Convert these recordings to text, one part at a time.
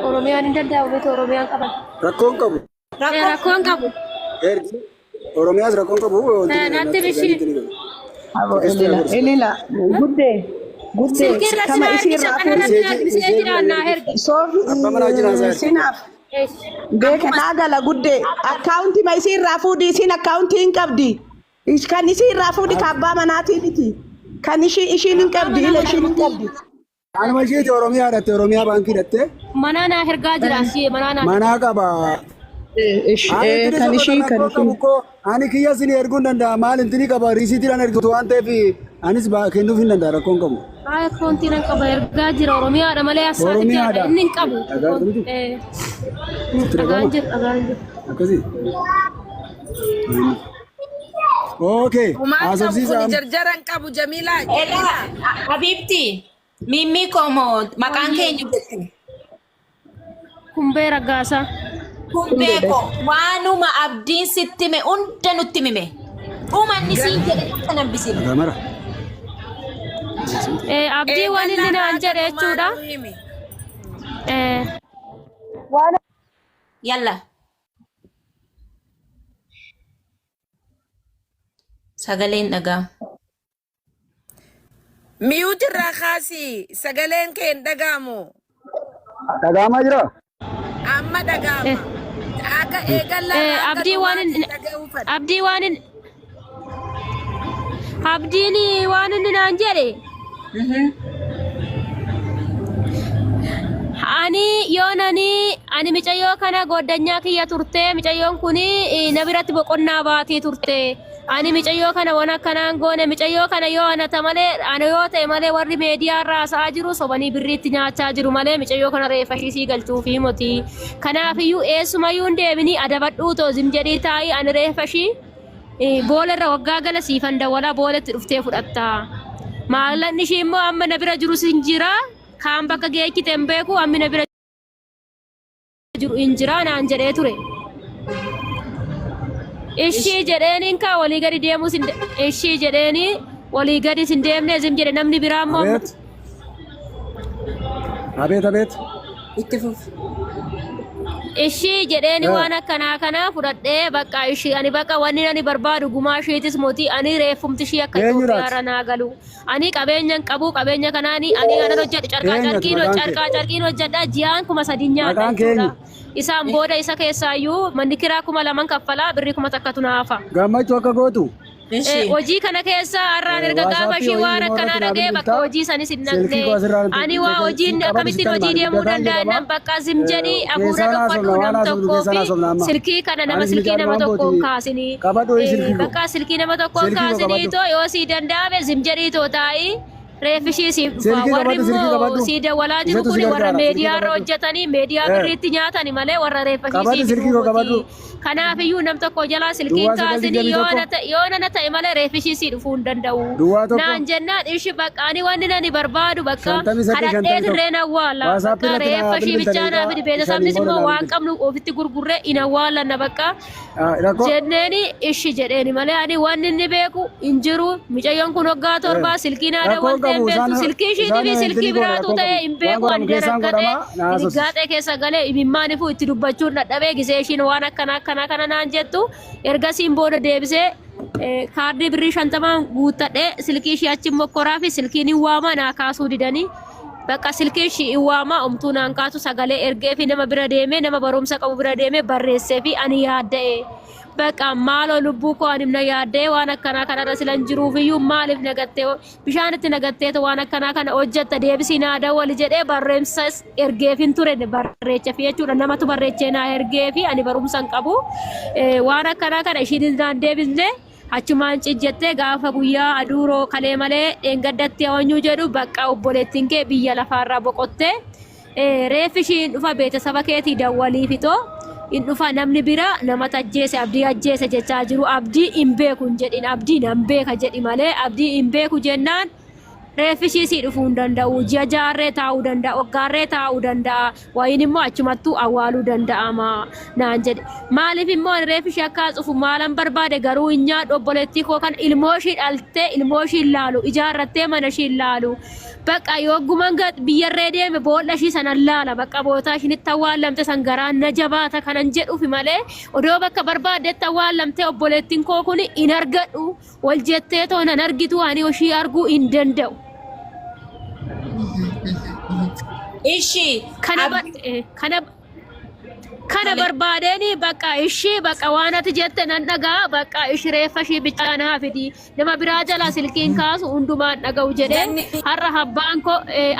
Oromiyaan hin danda'amu miti Oromiyaan qaban. Rakkoon qabu. Rakkoo Rakkoon qabu. Ergi Oromiyaas rakkoon qabu. Natti bishii. Abo elila elila guddee guddee Silkii irratti kama naa isii ergisa irraa kana fuudhi. natti naa ergisee jira naa ergi. Soofi Abbaa manaa jiran isaa ergi. sinaaf beeka naa gala guddee akkaawuntii ma isii irraa fuudhi isiin akkaawuntii hin qabdi. Kan isii irraa fuudhi ka abbaa manaatii miti. Kan ishii ishiin hin qabdi ila ishiin hin qabdi. Anuma isheeti Oromiyaa hidhatte Oromiyaa baankii hidhatte Manaa naa ergaa jira si manaa naa. manaa qaba. Ish- Ani intini Kan soba ishii kan kan rakkoo qabu ishii. koo ani kiyya isin erguu hin danda'a maal intini qaba riisiitiidhaan ergitu waan ta'eef anis kennuuf hin danda'a rakkoon qabu. Haa akkaawuntii nan qaba ergaa jira Oromiyaadha malee assaati jira Oromiyaadha. inni hin qabu. Dhagaa miti? Sitti Dhagaan dhaga'ama? jira dhagaan jira. Akkasii. Okay. Humaan qabu Haasofsiisa kuni amma. jarjara hin qabu Jamiilaa. Elaa Jamiilaa. Habiibti miimmii koo moo maqaan Wayyee. keenya jette. Kumbee Raggaasaa. Kumbee koo waanuma abdiin sitti hime hunda nutti hime. Dhumanni siin jedhe akka nan bisin. Dhagaa mara. Abdii waan inni Eegallaa naan haga jedhe dhumaa jechuudha. nuu himi. Waan Yalla. Sagaleen dhagaa. Miyuut irraa kaasi sagaleen kee hin dhaga'amu. Dhaga'amaa jira? Amma dhaga'ama. Akka eegallaa irraa hanga Abdii waan dhumaatti inni dhaga'uu fedha. abdii waan inni abdiin waan inni naan jedhe ani yoon ani ani micayyoo kana goddanyaa kiyya turte micayyoon kun na biratti boqonnaa baatee turte ani micayyoo kana waan akkanaan goone micayyoo kana yoo ana ta malee ana yoo ta'e malee warri meediyaa irraa haasa'aa jiru sobanii birriitti nyaachaa jiru malee micayyoo kana reeffa ishii galchuufi moti kanaafiyyuu eessumayyuu hin deebinii adabadhuu too zim jedhii taa'ii ani reeffa ishii Boola irra waggaa gala siifan dawwalaa booletti dhuftee fudhatta. Maallaqni ishii immoo amma na bira jirus hin jira. Kaan bakka geechite hin beeku ammi na bira jiru hin jira naan jedhee ture. Ishii jedheeniin kaa walii gadi deemuus hin ishii jedheeni walii gadis hin deemne zim jedhe namni biraa immoo amma Abeet. Abeet abeet. Itti fufi. Ishii jedheeni waan akkanaa kana fudhadhee bakka ishii ani bakka wanni ani barbaadu gumaa ishiitis mootii ani reeffumti ishii akka Eenyudha Itoophiyaa ati? irra naa galu. Ani qabeenya hin qabu qabeenya kanaani ani kanan hojjedhu carqaa Eenyu ati carqiin maqaan kee? carqaa carqiin hojjedha ji'aan 3000 nyaadha Maqaan kee jechuudha. eenyu? Isaan booda isa keessaayyuu manni kiraa 2000 kaffalaa birrii 1000tu naa hafa. Gammachuu akka gootu. Ishi. Hojii kana keessa har'aan erga gaafa Waasaappii ishii wayii waan immoo akkanaa irratti naa dhaga'e bakka bilbiltaa. hojii sanis hin Silkii dhaqne. koo asirraa Ani waa hojiin qabadhu akkamittiin sittan hojii maali? deemuu Guddataan danda'a jedhama. jennaan bakka zim jedhii hafuura Keessaan dhokfadhu haasofna waan nam haasofnu tokkoo keessaan fi haasofna amma. silkii kana nama Anis silkii mucaan nama waan tokkoon booti kaasinii. qabadhu wayii silkii koo. Bakka silkii nama tokkoon Silkii koo kaasinii qabadhu. too yoo sii danda'ame zim jedhii too taa'ii reeffi ishii siif dhufa. Silkii Warri qabadhu silkii immoo qabadhu. sii dawwalaa jiru Isatu si kun warra gargaara silkii meediyaa irra qabadhu. hojjetanii meediyaa birriitti nyaatani malee warra reeffa ishii Qabadhu sii silkii fiduu koo qabadhu. miti. Kanaaf iyyuu nam tokko jalaa silkii Duwwaa 9 kaasinii 21. yoo nana ta'e malee reeffi ishii sii dhufuu hin danda'u. Duwwaa 1. Naan jennaan ishi bakka ani wanni nani barbaadu bakka 58 kadhadhee 51. tirreen awwaala. Waasaappii Bakka irratti naa reeffa ishii bilbilta bichaa naa daqiiqaa fidi shanii beetasabnis booda immoo naa waan bilbili. qabnu ofitti gurgurree in awwaalanna bakka Rakkoo jenneeni ishi jedheeni malee ani wanni inni beeku hin jiru. Mucayyoon kun waggaa 7 silkii naa Rakkoon dawwaltee hin qabu beektu isaan silkii ishiitii isaan fi silkii intini godha biraatu rakkoon ta'e qabu. hin Waan beeku godhamu ani keessaan darakkadhee godhama na haasofsiisi. Gaaxee keessa galee imimmaanifuu itti dubbachuun dhadhabee gisee ishiin waan akkana akkanaa kana naan jettu ergasiin booda deebisee kaardii birrii 50n guuttadhee silkii ishii achi mokkoraa fi silkiin hin waamaa naa kaasuu didanii bakka silkii ishii hin waamaa omtuu naan kaasu sagalee ergee fi nama bira deemee nama barumsa qabu bira deemee barreessee fi ani yaadda'e bakka maaloo lubbuu koo ani na yaadda'e waan akkanaa kanarra silan jiruufiyyuu maaliif nagattee Bishaan itti nagatteetu waan akkanaa kana hojjetta deebisii naa dawwali jedhee barreessas ergeefin ture barreechafi jechuudha namatu barreechee naa ergeefi ani barumsa hin qabu waan akkanaa kana ishiin naan deebisne achumaan cijjettee gaafa guyyaa aduuroo kalee malee dheengaddatti hawanyuu jedhu bakka obboleettiin kee biyya lafaarraa boqottee Reeffi ishii hin dhufa beetasaba keetii dawwaliifi too hin dhufa namni bira namatu ajjeese abdii ajjeese jechaa jiru abdii hin beeku hin jedhin abdii nan beeka jedhi malee abdii hin beeku jennaan Reeffi ishii sii dhufuu hin danda'u. Ji'a ja'arree taa'uu danda'a. Waggaarree taa'uu danda'a. Wayin immoo achumattuu awwaaluu danda'ama naan jedhe. Maaliif immoo ani reeffi ishii akka cufu maalan barbaade garuu hin nyaadhu obboleettii koo kan ilmoo ishii dhaltee ilmoo ishii hin laalu ijaarrattee mana ishii hin laalu. Bakka yogguman biyyarree deeme boolla ishii sanan laala bakka bootaa ishiin itti awwaalamte san garaan na jabaata kanan jedhuufi malee odoo bakka barbaaddetti awwaalamte obboleettiin koo kun hin argadhu wal jettee too nan argitu ani ishii arguu hin danda'u. Ishi. Kana bar- eh, kana kana barbaadeen bakka ishii bakka waan ati jette nan dhagaa bakka ishii reeffa ishii bichaa naa fidi nama biraa jalaa silkiin kaasu hundumaan dhaga'u jedhee har'a abbaan koo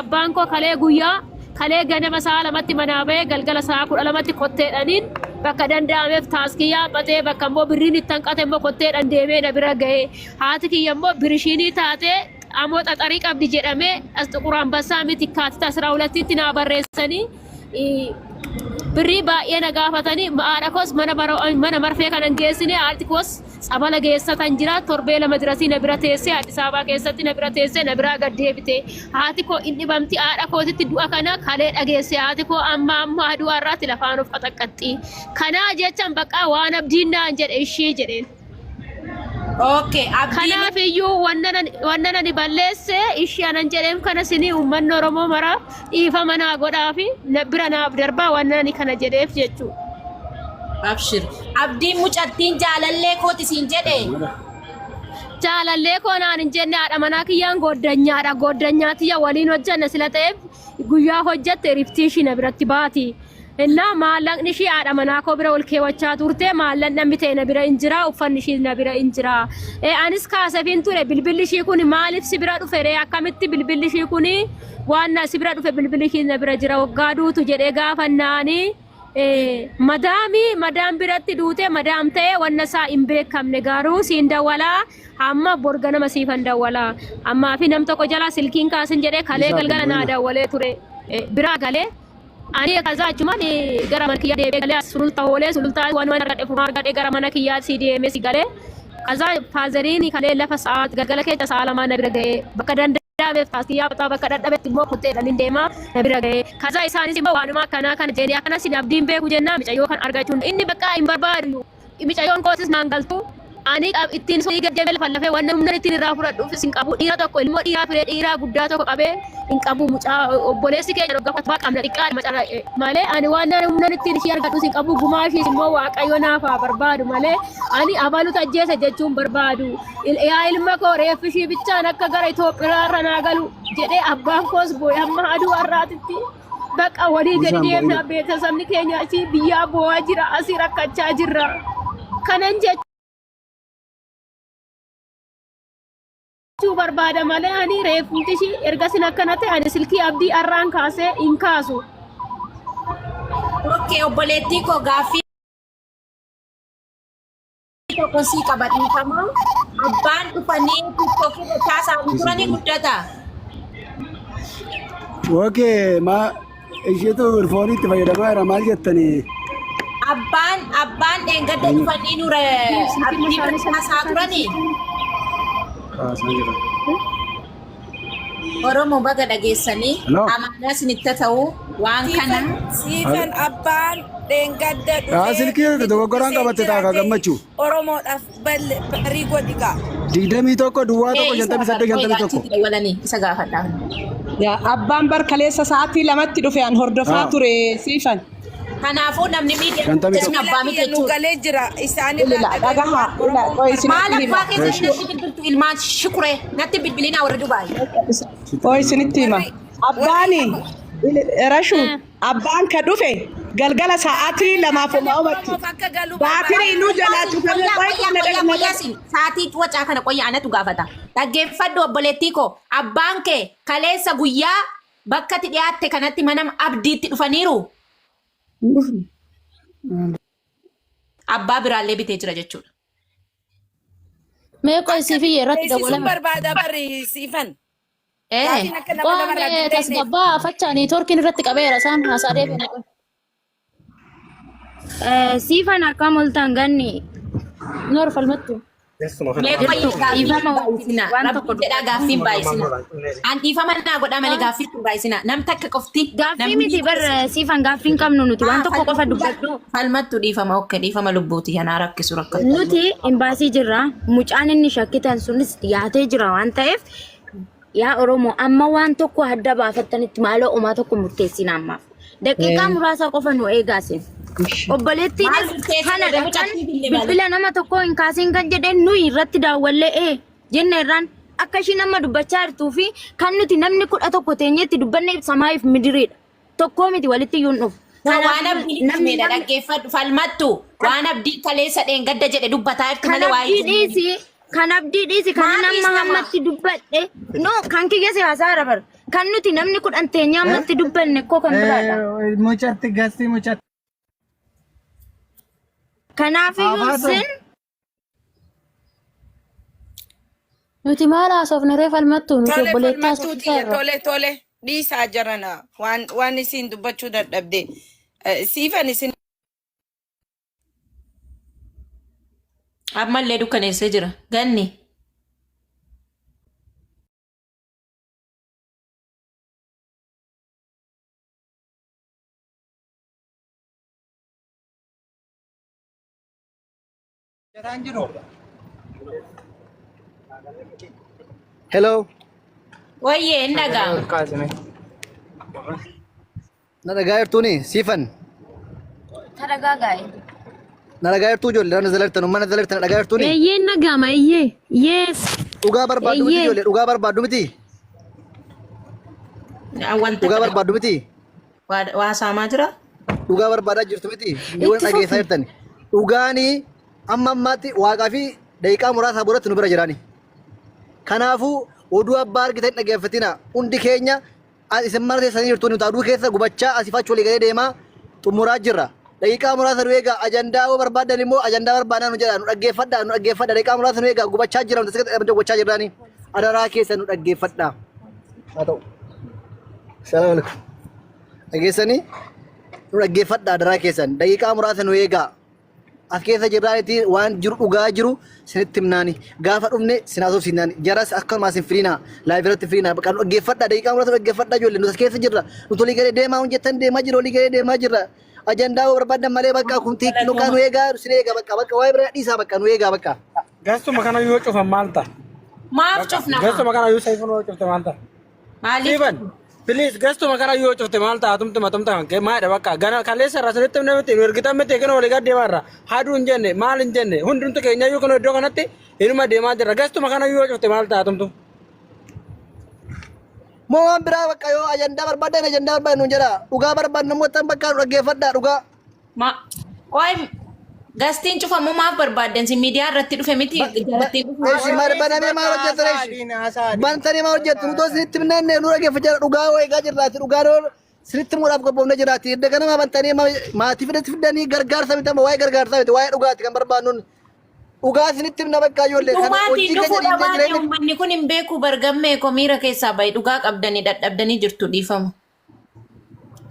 abbaan koo kalee guyyaa kalee ganama sa'a 2tti manaa ba'ee galgala sa'a 12tti kotteedhaniin bakka danda'ameef taaskii yaabbatee bakka immoo birriin itti hanqate immoo kotteedhaan deemee na bira ga'e haati kiyya immoo birishiinii taatee amoo xaxarii qabdi jedhamee as Xuqur Ambassaa miti kaatita 12tti naa barreessanii birrii baay'ee na gaafatanii haadha koos mana mana marfee kanan geessine haadhi koos tsabala geessatan jira torbee lama dirasii na bira teessee Addis Ababaa keessatti na bira teessee na biraa gad deebite haati koo in dhibamti haadha kootitti du'a kana kalee dhageesse haati koo amma amma aduu har'aatti lafaan of qaxaqqaxxi kanaa jechan baqqaa waan abdiin naan jedhe ishii jedheen. Okay, abdiin Kanaaf iyyuu wannan ani balleesse ishii anan jedheem kana sinii uummanni Oromoo maraaf dhiifama naa godhaafi na bira naaf darbaa wannan ani kana jedheef jechuudha. Abshir. Abdiin mucattiin jaalallee kooti siin jedhe. Jaalallee koo naan hin jenne haadha manaa kiyyaan gooddanyaadha. Gooddanyaa tiyya waliin hojjanna sila ta'eef guyyaa hojjatte riftii ishii na biratti baati. Innaa maallaqni ishii haadha manaa koo bira ol keewwachaa turte maallaqni namni ta'e na bira hin jira uffanni ishii na bira hin jira. Anis kaasefiin ture bilbilli ishii kun maaliif si bira dhufe ree akkamitti bilbilli ishii kun waan na si bira dhufe bilbilli ishii na bira jira waggaa duutu jedhee gaafannaani. Madaami madaam biratti duute madaam ta'e wanna isaa hin beekamne garuu siin dawwalaa hamma bor ganama siifan dawwalaa ammaa fi nam tokko jalaa silkiin kaasin jedhee kalee Isaa galgala naa bilbilaa. dawwalee ture biraa galee ani kazaa achumaan gara mana kiyyaa deebi'ee galee as sulultaa oolee sulultaa waan waan argadhe furmaa argadhe gara mana kiyyaa si deemee si galee kazaa faazeriin kalee lafa sa'a galgala keessa sa'a lamaa na bira ga'ee bakka danda'e danda'ameef taaskii yaabbataa bakka dadhabetti immoo kutteedhaan hin deema na bira ga'ee. Kaza isaanis immoo waanuma akkanaa kana jedhanii akkana sin abdiin beeku jennaan micayyoo kan argachuun inni bakka hin barbaadu micayyoon kootis naan galtu ani ittiin sunii gad deemee lafa lafee waan humna ittiin irraa fudhadhuufis hin qabu dhiira tokko ilmoo dhiiraa firee dhiiraa guddaa tokko qabee hin qabu mucaa obboleessi keenya dhogga fatwaa qabna xiqqaa macara malee ani waan humna ittiin ishii argadhus hin qabu gumaa ishiis immoo waaqayyo naaf haa barbaadu malee ani abalutu ajjeese jechuun barbaadu. Yaa ilma koo reeffi ishii bichaan akka gara Itoophiyaa irra naa galu jedhee abbaan koos boo'e hamma aduu har'aatitti bakka walii gadi Isaan deemna boo'ina. beeksisni keenya asii biyyaa boo'aa jira asii rakkachaa jirra. Kanan jechuu barbaada malee ani reeffumti ishii erga sin akkana ta'e ani silkii abdii har'aan kaasee hin kaasu. Okay, obboleettii koo gaaffii tokko sii qaba dhiifama. Abbaan dhufanii TikTok irra taasaanii turanii guddata. Okay, ma isheetu irfoonii itti fayyadamaa jira maal jettanii? Abbaan dheengadda dhufanii nura abdii bira taasaa turanii. Kaasaa jira. Oromoo baga dhageessanii Hello. amaanaa isinitti ta'u waan kana. Siifan abbaan dheengadda Haa dhufee silkii ni dogoggoraan dubbisee qabatte taaka jiraate gammachuu. Oromoodhaaf barii godhi gaa. 21 duwwaa 1 Isa 58 51. dawwalanii isa gaafadhaa. Yaa abbaan bar kaleessa sa'aatii 2tti dhufe an hordofaa Haa. ture siifan. Kanaafuu namni miidiyaa 51. jechuun abbaa miti Kiyya nu jechuudha. galee jira isaan Ila irraa dhagahaa ila qoy Maal isinitti hima. abbaa keessatti natti bilbiltu ilmaan shukuree natti bilbilinaa warra Dubaay. Qoy isinitti hima. Warri Abbaani rashu abbaan ka dhufe galgala sa'aatii lamaaf Namni homaa hubatti. Oromoof akka galu Baatirii barbaada. nu jalaa cufamee Qoyyaa qoy qoyyaa kana qoyyaa dhagna qoyyaa siin sa'aatii wacaa kana qoyyaa anatu gaafata. Dhaggeeffadhu obboleettii koo abbaan kee kaleessa guyyaa Bakka ati dhiyaatte kanatti mana abdiitti dhufaniiru? Hin dhufne. Abbaa biraallee bitee jira jechuudha. Mee qoy siif iyyee irratti Beeksisuun dawwalame. barbaada barri siifan. Ee. Gaafiin akka nama Waan lamarraa hin beekneef. tasgabbaa fachaa niitoorkiin irratti qabeera isaan haasaa deebiin. Siifan akkam oltan ganni. Noor falmattu. Mee qoyyi Jirtu gaaffiin dhiifama wajjin baay'isinaa. waan tokko Rabbi jedhaa dubbadhu. gaaffiin baay'isinaa. An dhiifama naa godhaa malee gaaffiin kun baay'isinaa. Nam takka qofti. Gaaffii Namni miti bar siifan gaaffii hin qabnu nuti waan tokko qofa dubbadhu. Falmattu dhiifama okke dhiifama lubbuuti kanaa rakkisu rakkatu. Nuti imbaasii jirra. Mucaan inni shakkitan sunis dhiyaatee jira waan ta'eef yaa Oromoo amma waan tokko adda baafattanitti maaloo omaa tokko murteessina ammaaf. Daqiiqaa muraasa qofa nu eegaasin. Maal Obboleettiinis murteessina kana jedhe dhaqan mucattii billee malee. bilbila nama tokkoo hin kaasiin kan jedheen nuyi irratti daawwallee ee jenne irraan akka ishiin amma dubbachaa jirtuu fi kan nuti namni 11 teenyetti dubbanne samaayiif midiriidha. Tokkoo miti walitti iyyuu hin dhufu. Waan Kanaafuu abdiin namni himedha namni dhaggeeffadhu falmattu waan abdii kaleessa dheengadda jedhe dubbataa jirti kan malee waa'ee abdii dhiisi kan abdii dhiisi kan Maa inni amma dhiistama? hammatti dubbadhe no kan kiyya siyaasaa irra bar kan nuti namni 10 teenyee ammatti dubbanne koo kan biraadha. Mucatti gasti mucatti. Kanaafiyyuu Abaatu. sin Nuti maal haasofne ree falmattu nuti Tole obboleettaa falmattuu haasofsiisaa tiyya irra. tole tole dhiisaa jarana waan waan isiin dubbachuu dadhabde. Siifan isin Ammallee dukkaneessee jira. Ganni. Hello. Wayyee hin dhaga'ama. Na dhagaa jirtuuni siifan. Taragaagaa'e. Na dhagaa jirtuu ijoollee na zalartan mana zalartan na dhagaa jirtuuni. Eeyyee nagama eeyyee. Yes. Dhugaa barbaaddu miti Eeyyee. ijoollee dhugaa barbaaddu miti. Wanta Dhugaa barbaaddu miti. waa saamaa jira. Dhugaa barbaadaa jirtu miti. Waan Itti dhageessaa fufi. jirtan. Dhugaanii amma ammaatti waaqaa fi daqiiqaa muraasaa boodatti nu bira jiraani. Kanaafuu oduu abbaa argitan hin dhaggeeffatina. Hundi keenya isin mana teessanii jirtu nuti aduu keessa gubachaa asii fi achi walii galee deemaa xumuraa jirra. Daqiiqaa muraasa nu eegaa ajandaa yoo barbaaddan immoo ajandaa barbaadnaa nu jedhaa nu dhaggeeffadhaa nu dhaggeeffadhaa daqiiqaa muraasa nu eegaa gubachaa jira nuti asirratti gubachaa jirraani. Adaraa keessa nu dhaggeeffadhaa. Haa ta'u. Salaam alaikum. Dhageessanii nu dhaggeeffadhaa adaraa keessan daqiiqaa muraasa nu eegaa. As keessa jirraanitti waan jiru dhugaa jiru sinitti himnaani. Gaafa dhufne sin haasofsiisnaani. Jaras akkanumaa sin firiinaa. Live irratti firiinaa. Bakka nu dhaggeeffadhaa daqiiqaa muraasa nu dhaggeeffadhaa ijoollee. Nuti as keessa jirra. Nuti olii galee deemaa hun jettan deemaa jirra olii galee deemaa jirra. Ajandaa yoo barbaaddan malee bakka kun tiikki nu nu eegaa sin eegaa bakka bakka waa'ee biraa dhiisaa bakka nu eegaa bakka. Gastuma kana yoo cufan maal ta'a? Maaf cufna? Gastuma kana yoo sayfuun yoo cufte maal ta'a? Maaliif? Steven, please gastuma kana yoo cufte maal ta'a? Tumti matumta kan kee maayidha bakka. Gana kaleessa irraa sinitti himne miti nu ergitan miti kan walii gad deemaa irra. Haduu hin jenne maal hin jenne hundumtu keenya iyyuu kan iddoo kanatti inuma deemaa jirra. Gastuma kana yoo cufte maal ta'a tumtu? Moo waan biraa bakka yoo ajandaa barbaaddan ajandaa barbaaddan nuun jedha. Dhugaa barbaaddan immoo tan bakka nu dhaggeeffadhaa dhugaa. Ma qoy gastiin cufamu maaf barbaaddan si miidiyaa irratti dhufe miti jalattiin dhufu. Eshi maal banamee maal hojjettan eshi? Bantanii maal hojjettu? Nuti isinitti himnanne nu dhaggeeffachaa dhugaa hoo eegaa jirraati. Dhugaa hoo isinitti himuudhaaf qophoofne jiraati. Edda ganama bantanii maatii fidatti fidanii gargaarsa miti amma waa'ee gargaarsaa miti waa'ee dhugaati kan barbaannuun. Dhugaa isinitti himna bakka ijoollee kana Dhugaatiin hojii keenya dhufuu dhiifnee dhabaate jireenya uummanni kun hin beeku bargammee koo miira keessaa bahi dhugaa qabdanii dadhabdanii jirtu dhiifama.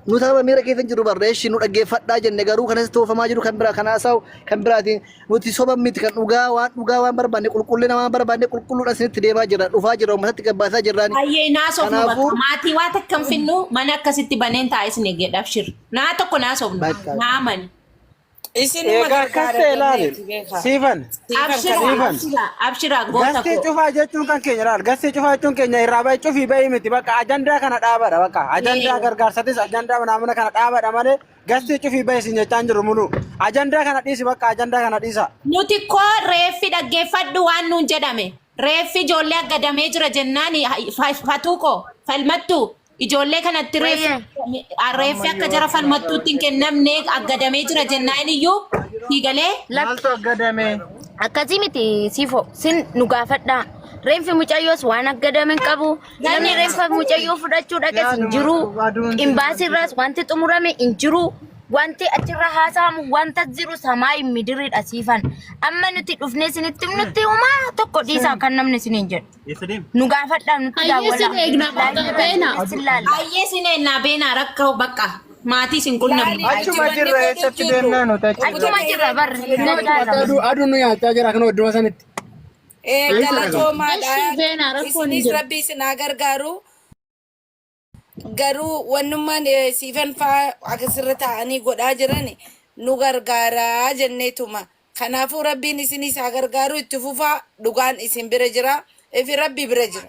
Nu sababa miira keessa hin jirru barra eshi nu dhaggeeffadhaa jenne garuu kanas toofamaa jiru kan biraa kan haasa'u kan biraatiin nuti soba miti kan dhugaa waan dhugaa waan barbaanne qulqullina waan barbaanne qulqulluudha isinitti deemaa jirra dhufaa jirra uummatatti gabbaasaa jirraani. Baay'ee naasofnu Kanaafuu bakka maatii waa takka hin finnu mana akkasitti baneen taa'ee isin eeggadha abshir. Naa tokko naasofnu bakka naa amani. Isinuma Egaa akkas gargaara ta'e ilaali. jenneeti beekaa. Siifan. Siifan Abshira kana. Siifan. abshira abshira goota Gastee koo. cufaa jechuun kan keenya laal. Gastee cufaa jechuun keenya irraa bahe cufii bahii miti. Bakka ajandaa kana dhaabadha. Bakka ajandaa gargaarsatis ajandaa naamuna kana dhaabadha malee gastee cufii bahe sin jechaa hin jiru mulu. Ajandaa kana dhiisi bakka ajandaa kana dhiisa. Nuti koo reeffi dhaggeeffadhu waan nuun jedhame. Reeffi ijoollee aggadamee jira jennaan fatuu koo falmattu ijoollee kanatti reeffi Wayyee. reeffi akka jara falmattuutti hin kennamne aggadamee jira jennaan iyyuu siigalee Lakki. Maaltu aggadame? Akkasii miti siifo sin nu gaafadhaa. Reenfi mucayyoos waan aggadame hin qabu. Namni reenfa mucayyoo fudhachuu dhaqes hin jiru. Imbaasiirraas wanti xumurame hin jiru. Wanti achirra haasa'amu wanta jiru samaa hin midiriidha siifan. Amma nuti dhufnee isinitti himnutti homaa tokko dhiisaa kan namni isiniin jedhu. Nu gaafadhaa nutti Hayyee sin daawwalaa. eegna bakka Laayivii irraa beena. dhufnee sin laalla. baay'ee sineenna beenaa rakkoo bakka maatii sin qunnamnu. Laali nuti Achuma wanni jirra godhu eessatti jirru. deemnaa nuti achuma. Achuma jirra barri. Aduu aduun nu nyaachaa jira kan odduma sanitti. Eessa dhaqan? Galatoomaadha. Eshi beenaa rakkoon hin Isinis jiru. rabbi isin haa gargaaru. Garuu wannummaan siifan fa'aa akkasirra taa'anii godhaa jiran nu gargaaraa jenneetuma. Kanaafuu rabbiin isinis haa gargaaru itti fufaa dhugaan isin bira jira. Ifi rabbi bira jira.